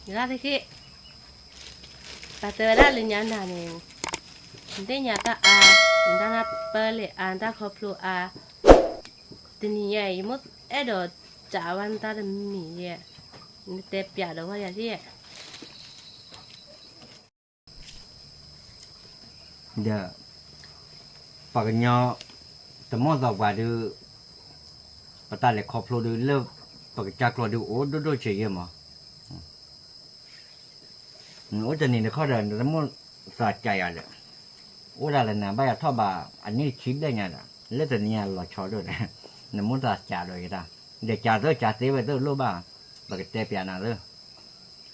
ဂၤသက့, ပှၤတဲဝဲဒၣ်လၢညါနၤန့ၣ်, နသ့ၣ်ညါတၢ်အါ, နတၢ်နၢ်ပၢၢ်လဲၤအါ, နတၢ်ခီဖျိအါ, တနံၤညါအံၤ ယမိၣ်အဲၣ်ဒိးစးဝဲနတၢ်တမံၤယဲ, နတဲပျးဒီးဝဲယၤသ့ၣ် ဒီး ပှၤကညီ တမိၣ်သီပှၤဒုး ပတၢ်လဲၤခီဖျိဒုး လၢပကစၢ်ကျိာ်ဒုး အိၣ်ဒိၣ်ဒိၣ်ဆံးဆံးမး, နအိၣ်တနံၤတခီဒီး နတမိၣ်သးစးယၤဒီး အိၣ်ဒၣ်လၢနၤဘၣ်ယၤထီၣ်ဘး အနံၣ်ဆံဘျဲၣ်ညါဒီး လၢတနံၤညါလီၤဆီဒိၣ်ဒီး နမိၣ်သးစးဒီးယတၢ်, ဒီးစးသၢစးသ့ဝဲသၢလိၣ်ဘၣ်, ပကတဲပျးနၤသၢ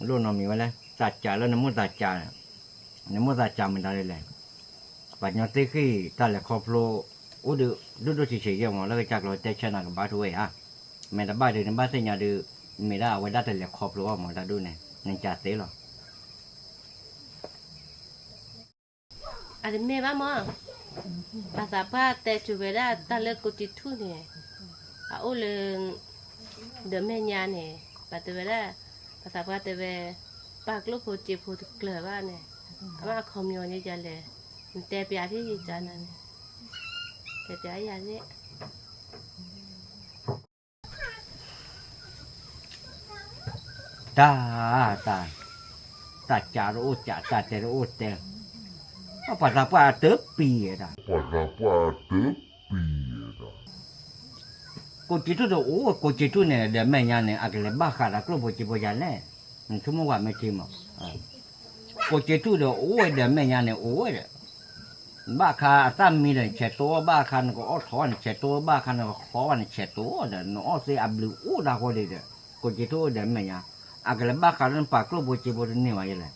လိၣ်နီတမံၤဝဲလဲၣ်, တၢ်စးလၢနမိၣ်သးစး, နမိၣ်သးစးမတၤလဲၣ်, ပှၤကညီသ့ၣ်ဃံၣ်တၢ်လဲၤခီဖျိ အိၣ်ဒုး ဒိၣ်ဒိၣ်ဆံးဆံးယဲၢ်မး လၢကစၢ်ကျိာ်တဲဆၢနၤကဘါထုဝဲဧါ, မ့ၢ်တဘၣ်ဒုး နဘၣ်သ့ၣ်ညါဒုး မ့ၢ်ဒၣ်အဝဲဒၣ်တလဲၤခီဖျိအီၤမးတၢ်ဒုးန့ၣ် နစးသ့လီၤ. အတမ့ၢ်ဘၣ်မး, ပှၤသးပှၢ်တဲစူၤဝဲဒၣ်တၢ်လၢကိးက့ၤထူၣ်န့ၣ်, အအိၣ်လၢ ဒီးမဲာ်ညါန့ၣ်, ပှၤတဲဝဲဒၣ်, ပှၤသးပှၢ်တဲဝဲ, ပာ်ကျိၣ်ဖိစ့ဖိတကျၢၤဘၣ်န့ၣ်, အဘၣ်အခီပညီန့ၣ်ယလဲၣ်, နတဲပျးဖဲယကနၤန့ၣ်, တဲပျးယၤန့ၣ် တၢ်, တၢ်, တၢ်စးတအိၣ်စး တၢ်တဲတအိၣ်တဲ, ပှၤသးပှၢ်တပံၤဒၣ်, ကိးက့ၤထူၣ်တအိၣ် ကိးက့ၤထူၣ်န့ၣ် ဒီးမဲာ်ညါန့ၣ် အကလဲၤဘၣ်ဃးဒီးကျိၣ်ဖိစ့ဖိယၤလဲၣ်, နဆိကမိၣ်ဝဲမ့ၢ်ထံမး ကိးက့ၤထူၣ်ဒီးအိၣ်ဝဲဒီးမဲာ်ညါန့ၣ် အိၣ်ဝဲဒီး, ဘၣ်အခါအသၣ်မံဒီးနဆဲးတိ, ဘၣ်အခါနကအီၣ်ထီၣ်နဆဲးတိ, ဘၣ်အခါနကချီဘၣ်နဆဲးတိဒီး နအီၣ်သ့အဘျုးအိၣ်ဒၣ်ဃိလံဒီး, ကိးက့ၤထူၣ်အိၣ်ဒီးမဲာ်ညါ, အကလဲၤဘၣ်ဃးလၢနပာ်ကျိၣ်ဖိစ့ဖိတန့ၢ်ဘၣ်ယဲလဲၣ်,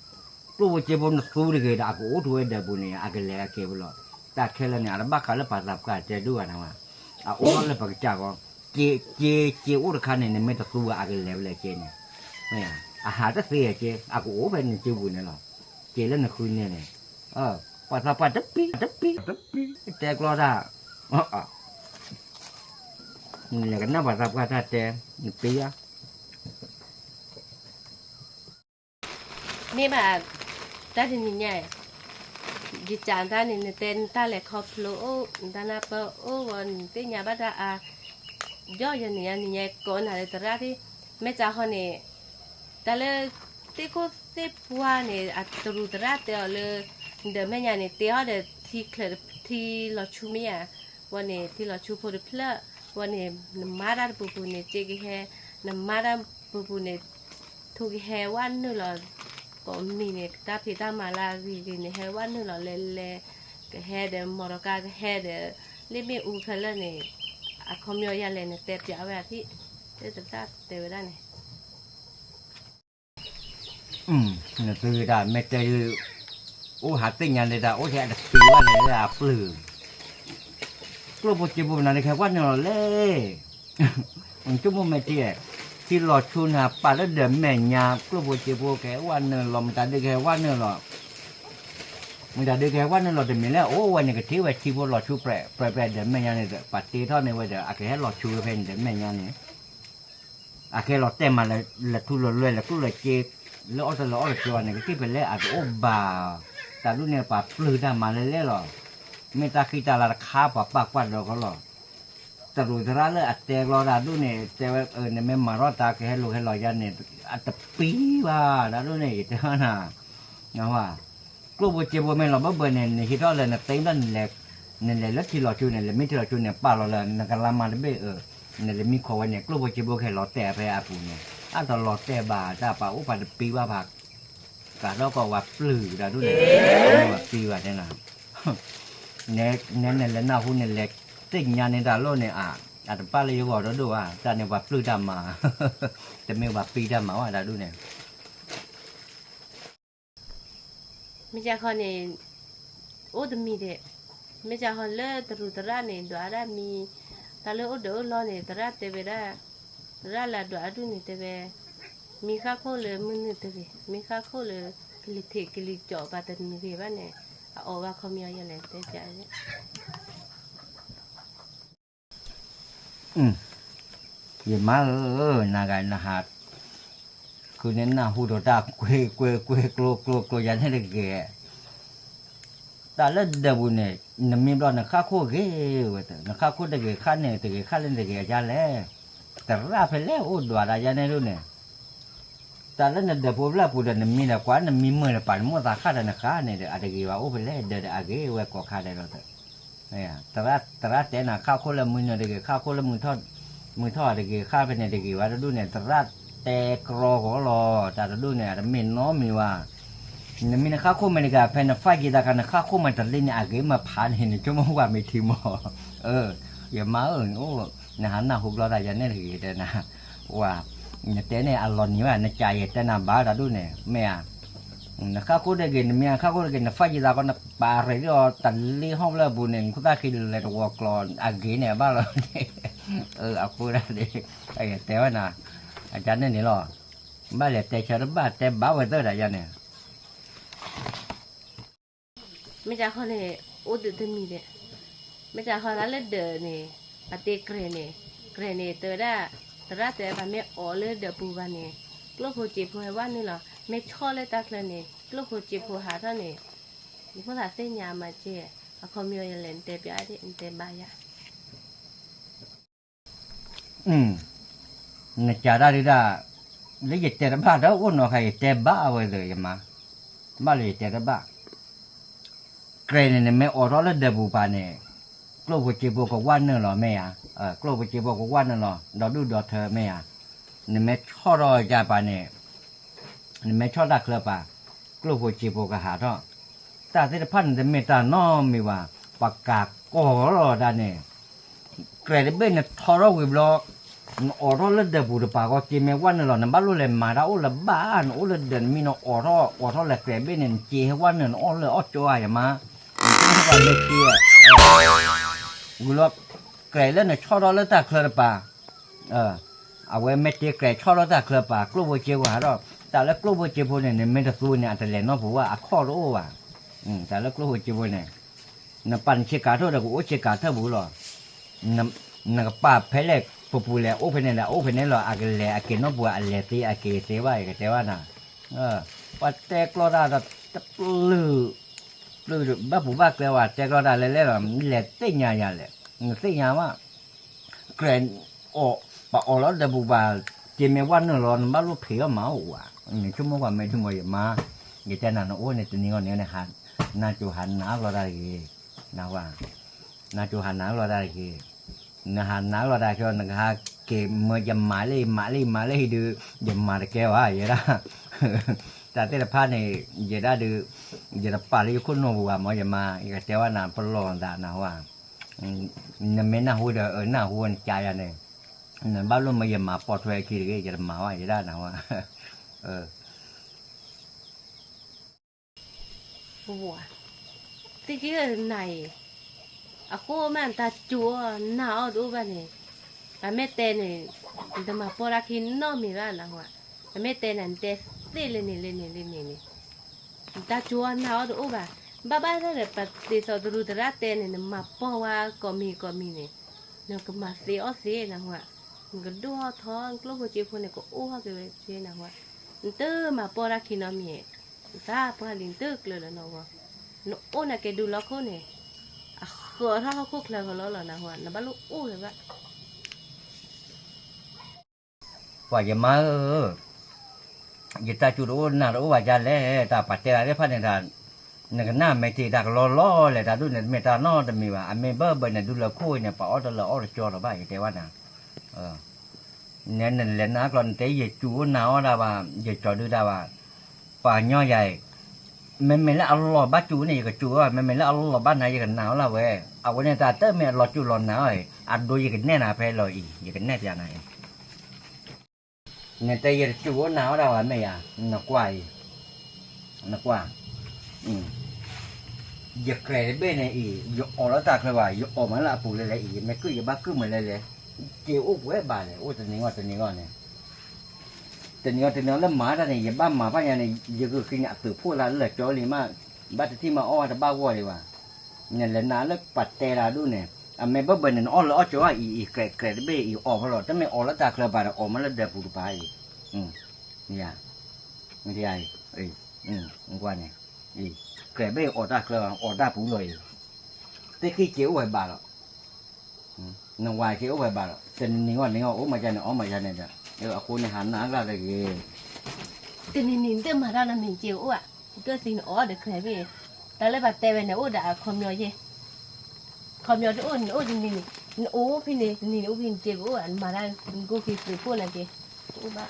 ကျိၣ်ဖိစ့ဖိနသူတဂ့ၤဒီး အကအိၣ်ထီၣ်ဝဲဒီးပူၤန့ၣ် အကလဲၤအက့ၤဝဲလီၤ, တၢ်ခဲလၢာ်န့ၣ် အတဘၣ်ဃးလၢပှၤသးပှၢ်တဲဒိၣ်ဂၤန့ၣ်ဝဲ, အအိၣ်ထီၣ်လၢပကစၢ်ဃီ, က့, က့, က့အိၣ်တခါန့ၣ် နမ့ၢ်တသူဘၣ်အကလဲၤဝဲလဲၣ်က့န့ၣ်, အဟးတသ့က့ အကအိၣ်ဖဲနစုပူၤန့ၣ်လီၤ, က့လၢနဃုန့ၣ်န့ၣ်, ပှၤသးပှၢ်တပံၤ, တပံၤ, တဲကျီတၢ်, နလဲၤကနၣ်ပှၤသးပှၢ်တၢ်တဲ, နပံၤဧါ မ့ၢ်ဘၣ်, တၢ်တနံၤညါ, ယစးတၢ်န့ၣ် နတဲနတၢ်လဲၤခီဖျိအိၣ် နတၢ်နၢ်ပၢၢ်အိၣ်ဝဲ နသ့ၣ်ညါဘၣ်တၢ်အါ, ယီၢ်ယနံၤညါနံၤညါကိးနၤလၢသရၣ်သ့ၣ်, မ့ၢ်စးဃီန့ၣ်, တၢ်လၢ သ့ၣ်ခိၣ်သ့ၣ်ပှၢ်န့ၣ် အတရူးသရၣ်တဲအီၤလၢ, ဒီးမဲာ်ညါန့ၣ် တ့ထီၣ်ဒီးထံချၢးထံလီၤဆူမ့ၢ်ဧါ, ဝဲန့ၣ် ထံလီၤဆူဖိတဖျၢၣ်, ဝဲန့ၣ် နမၤတၢ်တပူၤပူၤန့ၣ် စ့ကဟဲ, နမၤတၢ်ပူၤပူၤန့ၣ် ထူကဟဲဝဲနုာ်လီၤ, ကိးမံၤန့ၣ် တၢ်ဖံးတၢ်မၤလၢအဂ့ၤဂ့ၤန့ၣ် ဟဲဝဲနုာ်လီၤလဲၤလဲၤ, ကဟဲဒီး မီတီကါကဟဲဒီး, လ့ၣ်မ့ၣ်အူခဲလၢာ်န့ၣ်, အခီပညီယၤလဲၣ် နတဲပျးဝဲအဖံ, တၢ်တဲဝဲဒၣ်န့ၣ် နသုတၢ်မ့ၢ်တဲဒုး, အိၣ်ဟးသ့ၣ်ညါလၢတၢ် အိၣ်ထဲအတပံၤဘၣ်န့ၣ်လၢအပျုၢ်, ကျိၣ်ဖိစ့ဖိနၤဒုးကဟဲဝဲနုာ်လီၤလဲၣ်, နဆိကမိၣ်မ့ၢ်ထံ, ထံလီၤဆူနၤပာ်လၢဒီးမဲာ်ညါ ကျိၣ်ဖိစ့ဖိကဟဲဝဲနုာ်လီၤ မတၤဒုးကဟဲဝဲနုာ်လီၤ မတၤဒုးကဟဲဝဲနုာ်လီၤတမံၤလၢအိၣ်ဝဲန့ၣ် ကထံၣ်ဝဲထံဖိလီၤဆူပြဲးပြဲးဒီးမဲာ်ညါန့ၣ် ပှၤတ့ထီၣ်န့ၢ်ဝဲဒီး အကဟဲလီၤဆူဝဲဖဲန့ၣ်ဒီးမဲာ်ညါန့ၣ် အကဟဲလီၤတဲာ်မးလၢထူလီၤလွဲၢ်လၢကျိၣ်လၢစ့ လၢအီၣ်တၢ်လၢအီၣ်တၢ်ကၠီန့ၣ် ကထံၣ်ဖဲလဲၣ်အတအိၣ်ဘၣ်, တၢ်ဒ်န့ၣ် ပှၤပျုၢ်တၢ်မၤလဲၣ်လဲၣ်လီၤ, မ့ၢ်တၢ်ဃံတၢ်လၤတခါပှၤပာ်ကွၢ်ဒီးကီလီၤ တရူးသရၣ်လၢအတဲကျီတၢ်ဒ်န့ၣ် တဲဝဲ နမ့ၢ်မၤထီၣ်တၢ်ကဟဲလိာ်ဟဲလီၤယါန့ၣ် အတပံၤဘၣ်တၢ်ဒ်န့ၣ် ယတဲနၤ, ကျိၣ်ဖိစ့ဖိမ့ၢ်လီၤဘၢဘၢန့ၣ် နဟံးထီၣ်လၢနသ့ဘၣ် နလဲၤလၢထံလီၤဆူန့ၣ် လဲၤမ့ၢ်ထံလီၤဆူန့ၣ် ပာ်လီၤလၢနကလါမၤတဘ့ၣ်အၢ, နလဲၤမံခိးဝဲန့ၣ် ကျိၣ်ဖိစ့ဖိကဟဲလီၤတဲာ်ဖဲအပူၤန့ၣ် အတလီၤတဲာ်ဘၣ် တၢ်ပှၤအိၣ်ပှၤတပံၤဘၣ်ဖး ကးထီၣ်ကီးဝဲပျုၢ်တၢ်ဒ်န့ၣ် မ့ၢ်ဝဲပံၤဘၣ်တဲနၤ နဲနလဲၤနၢ်ဟူန့ၣ် လဲၤသ့ၣ်ညါန့ၢ်တၢ်လိၣ်န့ၣ် အတပာ်လၢယဂီၢ်ဒိၣ်ဒိၣ်ဘၣ် တၢ်န့ၣ်ပှၤပျုၢ်တၢ်မၤ, တမ့ၢ်ပှၤပံၤတၢ်မၤဘၣ်တၢ်ဒ်န့ၣ် မ့ၢ်ကခီန့ၣ် အိၣ်တမံၤဒဲး, မ့ၢ်ကခီလၢတရူးသရၣ်န့ၣ် ဒွးဒၣ်မံၤ, တၢ်လၢအိၣ်ဒီးအိၣ်လီန့ၣ် သရၣ်တဲဝဲဒၣ်, သရၣ်လၢအဒွးအဒူၣ်န့ၣ်တဲဝဲ, မံဃၣ်ခိၣ်လၢမုၢ်နုာ်တဂ့ၤ, မံဃၣ်ခိၣ်လၢကလံၤထံးကလံၤကၠီးပှၤတနုာ်ဂ့ၤဘၣ်န့ၣ်, အအီၣ်ဘၣ်ခီပညီယလဲၣ်တဲပျး ယမါဧၢ, နဂၤနဟး, ခုန့ၣ်နၢ်ဟူဒီးတၢ်ကွ့ကွ့ကွ့ကျိကျိကျိယၤန့ၣ်တဂ့ၤ, တၢ်လၢဒၢးပူၤန့ၣ် နမံဘျီနဃၣ်ခိၣ်ဂ့ၤဝဲ, နဃၣ်ခိၣ်တဂ့ၤဃၣ်န့ၣ် တဂ့ၤဃၣ်လၢနတဂ့ၤအယါလဲၣ်, သရၣ်ဖဲလဲၣ်အိၣ်ဒွးတၢ်ယါန့ၣ်ဒ်န့ၣ် တၢ်လၢနဒၢးဖိဖျၢၣ်ပူၤဒီး နမံဒီးကွၢ်နမံမုာ်ဒီးပာ်နမိၢ်သးဃၣ်ဒီးနဃၣ်န့ၣ်ဒီး အတဂ့ၤဘၣ်အိၣ်ဖဲလဲၣ်ဒၢးဒီးအဂ့ၤဝဲကိးခါဒဲးလီၤ. သရၣ်တဲနၤ ဃၣ်ခိၣ်လၢမုၢ်နုာ်တဂ့ၤ, ဃၣ်ခိၣ်လၢမုၢ်ထီၣ်တဂ့ၤ, ဃၣ်ဖဲန့ၣ်တဂ့ၤဘၣ်တဒူၣ်န့ၣ် သရၣ်တဲကြီဂီၤလီၤ. တၢ်တဒူၣ်န့ၣ် အတမ့ၢ်နီတမံၤဘၣ်. နမံနဃၣ်ခိၣ်မ့ၢ်တဂ့ၤ ဖဲနဖးယံၤသးခါ နဃၣ်ခိၣ်မ့ၢ်တလ့န့ၣ် အဂ့ၤမ့ၢ်ဖးန့ၣ် နဆိကမိၣ်ဝဲမ့ၢ်ထံမီၢ်, ယမါဧၢ, နဟးနၢ်ဟူဘျီတၢ်ယၤန့ၣ်တဂ့ၤတဲနၤ, ဝဲ, နတဲန့ၣ်အလီၤနံၤဘၣ် နကးယတဲနၤဘၣ်တၢ်ဒူၣ်န့ၣ် မ့ၢ်ဧါ. နဃၣ်ခိၣ်တဂ့ၤ နမံနဃၣ်ခိၣ်တဂ့ၤ နဖးယံၤသးခါ နပာ်ရဲၣ်ဒ်အီၤ တလ့ဟီၣ်ဖျၢၣ်ပူၤန့ၣ် နခိၣ်သၣ်ခံလဲၤတဝီၤကျီၤ အဂ့ၤန့ၣ်အဘၣ်လီၤ. အဃိဒၣ်န့ၣ် တဲဝဲနၤ, အကန့ၣ်န့ၣ်လီၤ, ဘၣ်လဲၤတဲဆၢတဘၣ် တဲဘၣ်ဝဲသၢဒၣ်ယၤန့ၣ် မ့ၢ်ကခီန့ၣ် အိၣ်ဒုးတမံၤဒဲး, မ့ၢ်ကခီသးလၢဒၢးန့ၣ် ပတဲကြဲးန့ၣ်, ကြဲးန့ၣ် တဲဝဲဒၣ်, သရၣ်တဲပှၤမ့ၢ်အိးလၢဒၢးပူၤဘၣ်န့ၣ် ကျိၣ်ဖိစ့ဖိဟဲဝဲနုာ်လီၤ, မ့ၢ်ဆီၣ်လၢတၢ်ချၢန့ၣ် ကျိၣ်ဖိစ့ဖိဟးထီၣ်န့ၣ်, ယဖိသၣ်သ့ၣ်ညါမၤက့, အခီပညီယလဲၤနတဲပျီဒ် နတဲဘၣ်ယၤ နကးတၢ်ဒုဒၣ်, လၢယတဲတဘၣ်ဒီးအိၣ်နီၤခါ ယတဲဘၣ်အဝဲသ့ၣ်ယမါ, ဘၣ်လၢယတဲတဘၣ်, ကြဲးန့ၣ် နမ့ၢ်အိးထီၣ်လၢဒၢးပူၤပၤန့ၣ်, ကျိၣ်ဖိစ့ဖိကဝၢ်နုာ်လီၤမ့ၢ်ဧါ, ကျိၣ်ဖိစ့ဖိကဝၢ်နုာ်လီၤ ဒီဒူၣ်ဒီထၢမ့ၢ်ဧါ, နမ့ၢ်ဆီၣ်ထီၣ်ယၤပၤန့ၣ် နမ့ၢ်ဆီၣ်တၢ်ချၢပၤ, ကျိၣ်ဖိစ့ဖိကဟးထီၣ်, တၢ်သ့ၣ်တဖၣ်န့ၣ်တမ့ၢ်တၢ်နီတမံၤဘၣ်, ပှၤကးကီၢ်လီၤဒၣ်န့ၣ်, ကြဲးတဘ့ၣ်နထီထီၣ်ဝံၤဘျီ, နအိးထီၣ်လၢဒၢးပူၤတပၤဃီ က့မ့ၢ်ဝၣ်နုာ်လီၤ နဘၣ်လိၣ်လဲၤမၤတၢ်အိၣ်လၢၤဘၣ်, နအိၣ်လၢဒၢးနမံနအိးထီၣ် အိးထီၣ်လဲၤကြဲးတဘ့ၣ်န့ၣ် နက့ဟဲဝၣ်နုာ် နအီၣ်လၢအီၣ်ကၠီဧါယမါ, နတမ့ၢ်ပှၤလၢက့, ဝံၤလီၤ, ကြဲးလၢနဆီၣ်ထီၣ်လၢတၢ်ချၢတပၤ အဝဲမ့ၢ်တ့ကြဲးဆီၣ်ထီၣ်တၢ်ချၢပၤ ကျိၣ်ဖိစ့ဖိဟးထီၣ်, တၢ်လၢကျိၣ်ဖိစ့ဖိန့ၣ် နမ့ၢ်တသူန့ၣ် အတလဲၤနီတပူၤဘၣ် အခီၣ်တအိၣ်ဘၣ်, တၢ်လၢကျိၣ်ဖိစ့ဖိန့ၣ်, နပာ်နဆ့ကၤထၢၣ်ဒီး ကအိၣ်ဆ့ကၤထၢၣ်ပူၤလီၤ, နကပာ်ဖဲလဲၣ်ပပူၤလဲၣ် အိၣ်ဖဲန့ၣ်လဲၣ် အိၣ်ဖဲန့ၣ်လီၤ အကလဲၤအက့ၤနီတပူၤ အလဲၤသ့အက့ၤသ့ဘၣ် ယကတဲဘၣ်နၤ, ပှၤတဲကျီတၢ်ဒီးတပျုၢ် ပျုၢ်ဘၣ်ပူၤဘၣ်ကျဲဝဲ တဲကျီတၢ်လဲၤလဲၣ်လီၤ လဲၤသ့ၣ်ညါယၤလဲၣ်, နသ့ၣ်ညါဘၣ်, ကြဲးအီၣ်, ပှၤအီၣ်လီၤဒီးပူၤပှၤ, က့မ့ၢ်ဝၣ်နုာ်လီၤ နဘၣ်လိၣ်ဖံးအီၣ်မၤအိၣ်ဝဲ, နဆိကမိၣ်ပှၤမ့ၢ်ဒုးမီၤယမါ, ယတဲနၤနအိၣ်န့ၣ် တနံၤဂီၢ်န့ၣ် နဟးနၢ်ကၠိဟးနးလီၤတၢ်တဂ့ၤ, နဟး, နၢ်ကၠိဟးနးလီၤတၢ်တဂ့ၤ, နဟးနးလီၤတၢ်ခဲ နကဟးက့ၤမၢယမၤလၢယမၤလၢယမၤလၢယဒုး, ယမၤတကဲဘၣ် ယဲဒၣ်, တၢ်သ့ၣ်တဖၣ်န့ၣ်, ယဲဒၣ်ဒုး, ယတပာ်လၢယခိၣ်နူာ်ပူၤဘၣ်မီၤယမါ ယကတဲဝဲနၤပလီၢ်သးနဟးဝဲ နမ့ၢ်နၢ်ဟူဒီး နၢ်ဟူနကးယၤန့ၣ်, နဘၣ်လိၣ်မၢယမၤပိာ်ထွဲအခံတဂ့ၤ ယတမၤဘၣ် ယဲဒၣ်နဟးဝဲ, သ့ၣ်က့ၤနၤအံၤ, အဃိမ့ၢ်နတၢ်စူၤအီၤနၢ်အီၤတအိၣ်ဘၣ်န့ၣ်, ပမ့ၢ်တဲန့ၣ်, နတမၤပိာ်တၢ်ခံနီတမံၤဘၣ်နဟးဝဲ, ပမ့ၢ်တဲန့ၣ် နတဲသ့လၢန့ၣ်လၢန့ၣ်လၢန့ၣ်န့ၣ် နတၢ်စူၤအီၤနၢ်အီၤတအိၣ်ဘၣ်, ဘၣ်ဘၣ်ဒီး ပသ့ၣ်စီၤတရူးသရၣ်တဲန့ၣ် နမၤပိာ်ဝဲကိးမံၤကိးမံၤန့ၣ်, နကမၤသ့အီၣ်သ့နဟးဝဲ, နကဒိၣ်ထီၣ်ထီ နကျိၣ်ဖိစ့ဖိန့ၣ် ကအိၣ်ထီၣ်က့ၤဝဲက့နဟးဝဲ, နတမၤပိာ်တၢ်ခံနီတမံၤ, နတၢ်ပှၢ်လံနတကျၢၤလၢၤနီၢ်ဂီၢ်, နအိၣ်နကဲဒုးလီၢ်ခိၣ်န့ၣ်, အဃၢၤထီၣ်ဟီၣ်ခိၣ်ချၢကလီလီၤနဟးဝဲ နဘၣ်လိၣ်အိၣ်လၢၤဘၣ် ပှၤယမါဧၢ, ယတၢ်စူၤတအိၣ်နၢ်တအိၣ်ဘၣ်ဒ်လဲၣ်, တၢ်ပှၤတဲတၢ်သ့ၣ်တဖၣ်န့ၣ်, နကနၣ်မဲာ်ထံတၢ်ကလီလီၤလဲၣ်, တၢ်ဒ်န့ၣ်တမ့ၢ်တၢ်နီတမံၤဘၣ်, အမ့ၢ်ဘၢဘၢန့ၣ် ဒုးလၢခိၣ်အံၤန့ၣ် ပှၤအီၣ်တလၢအီၣ်တကၠီလၢၤဘၣ် ယတဲဝဲနၤ နလဲၤနၤကျီ နတဲယစူၤအိၣ်နၢ်အီၣ်ဒၣ်ဘၣ်, ယကၠီဒုဒၣ်ဘၣ်, ပှၤကညီယၤအံၤ, မ့မ့ၢ်လၢအလီၤဘၣ်စူၤန့ၣ် ယကစူၤအီၤ, မ့မ့ၢ်လၢအလီၤဘၣ်နၤ ယကနၢ်အီၣ်လၢဝဲ, အဝဲန့ၣ်တၢ်တမ့ၢ်အလီၤစူၤလီၤနၢ်အီၣ်အံၤ, အဒိယကနဲၣ်နၤဖဲလီၤအံၤ, ယကနဲၣ်ပျးနၤအံၤ နတဲယတစူၤအိၣ်နၢ်အီၣ်ဒၣ်ဘၣ်မ့ၢ်ဧါ, နကွၢ်အံၤ, နကွၢ်, ယကြဲးတဘ့ၣ်န့ၣ်အံၤ ယအိးလၢတၢ်ချၢဘၣ်, ယအိးမးလၢအပူၤလဲၤလဲၤအံၤ, ယမ့ၢ်ကုၢ်ယဘၣ်ကုၢ်မးလဲၤလဲၤ, က့ၤအိၣ်ပှဲၤဘၣ်လဲၣ်, အိၣ်တနံၤဂီၢ်တနံၤဂီၢ်န့ၣ် တနံၤဂီၢ်တနံၤဂီၢ်လၢမၤတၢ်န့ၣ် ယဘၣ်မၤဘၣ်ညါန့ၣ် ယဂုာ်ဃံန့ၣ် အသုးဖှိၣ်လၢလၢာ်ကၠီလံမး, ဘၣ်တထံၣ်မးအီၣ်ဝဲတဘၣ်ဂီၢ်ဒံးဘၣ်, နလဲၤနၤလၢပှၤတဲတၢ်ဒ်န့ၣ်, အမ့ၢ်ဘၢဘၢန့ၣ် နအီၣ်လၢအီၣ်ကၠီအံၤအံၤ ကြဲးကြဲးတဘ့ၣ်အံၤအီၣ်ဖဲလီၤ, တမ့ၢ်အီၣ်လၢတၢ်ချၢဘၣ်ဒီး အီၣ်မးလၢဒၢးပူၤတပၤအံၤ, ယၤ မ့ၢ်ဧါ, ကွၢ်န့ၣ်, ကြဲးဘ့ၣ်အီၣ်တၢ်ချၢ အီၣ်တၢ်ပူၤလီၤအံၤ, သ့ၣ်ဃံက့ၤအိၣ်ဝဲဘၣ်လီၤ, နဝၤက့ၤအိၣ်ဝဲဘၣ်လီၤ, တနံၤနံၤအီၣ်န့ၣ်အီၣ် အိၣ်မၤယါန့ၣ် အီၣ်မၤယါန့ၣ်ဒီး, အဃိန့ၣ်ဟးနးအဂၤတဂ့ၤ, တနံၤနံၤနတမၤတၢ်နီတမံၤက့ၤအိၣ်ဧါ, ကၢၢ်သံနအီၣ်ဒီးကြဲးဘ့ၣ်, တၢ်လၢပှၤတဲဝဲန့ၣ် အိၣ်ဒီးအခီပညီယဲၢ် ခီပညီတအိၣ်န့ၣ် နအိၣ်တနံၤန့ၣ်, နအိၣ်ဖဲန့ၣ် တနံၤန့ၣ်အိၣ်ဖဲန့ၣ် က့ၤကအိၣ် နမၤတၢ် နကိၢ်က့ၤသုးခိၣ်လၢက့ၤ, တအိၣ်ဘၣ်,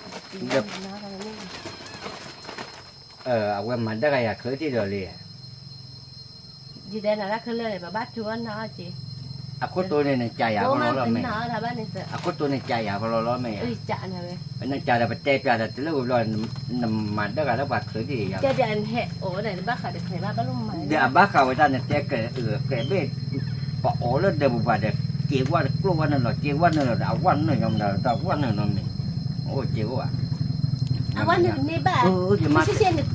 အဝဲမၤဒၣ်ဂၤယၤချၢထံၣ်ဒီးလံ, ယတဲနၤတၢ်ခဲလၢာ်န့ၣ် ပဘၣ်တူၢ်အီၣ်နၤအီၣ်က့ၤ, အခိၣ်တိန့ၣ် နကးယၤဖီလီၤလီၤမ့ၢ်, အခိၣ်တိန့ၣ်ကးယၤဖီလီၤလီၤမ့ၢ်, နကးဒီးပတဲပျးဒီးတလၢဝံၤဘျီ နမၤဒၣ်ဂၤလၢပှၤချၢထံၣ်ယၤ, ဒီးအဘၣ်ဃးဝဲတၢ်နတဲကြဲးဘ့ၣ်, ပအီၣ်လၢဒၢးပူၤပှၤဒီး က့ၤဝဲတကျိၣ်ဝဲန့ၣ်လီၤ, က့ၤဝဲန့ၣ်လီၤဒီး အဝဲန့ၣ်ညီမတၤတၢ်ဝဲန့ၣ်နီတမံၤ, အိၣ်က့ၤအိၣ်ဧါ, အဝဲန့ၣ်မ့ၢ်ဘၣ်, န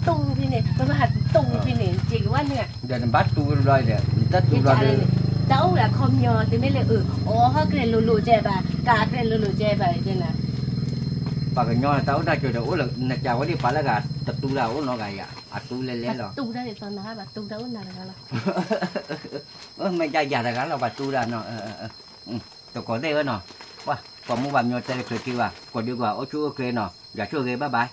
တူၢ်ဖဲန့ၣ် ပမ့ၢ်ဟးတူၢ်ဖဲန့ၣ် က့ၤကဝဲန့ၣ်ဧါ, ဒီးနဘၣ်တူၢ်ဝဲဘျီဒီး နတၢ်တူၢ်ဘျီဒီး, တၢ်အိၣ်ဝဲအခီပညီ တမ့ၢ်လၢအီၣ်ဟီၣ်ကြဲးလိၤလိၤကဲဘၣ်, ကးကြဲးလိၤလိၤကဲဘၣ်, ပှၤကညီတၢ်အိၣ်တၢ်ကၠိဒီးအိၣ်လၢ နကးဝဲဒ်ပှၤလၢဂၤ တတူၢ်တၢ်အိၣ်နီတဂၤယၤ, အတူၢ်လဲၤလဲၤလီၤ, တူၢ်တၢ်ဒ်သိးနၤဘၣ် တူၢ်တၢ်အိၣ်နၤတဂၤလီၤ, မ့ၢ်ယၤယၤတဂၤလီၤ ပှၤတူၢ်တၢ်နီၤ, တကိးသ့ၣ်ဝဲနီၤ, ပှၤ ပှၤမူပှၤမၠိတဲလၢချၢထံဘၣ် ကိးဒုးကွၢ် အိၣ်ဆူၣ်အိၣ်ချ့နီၤ, ယွၤဆိၣ်ဂ့ၤ bye bye.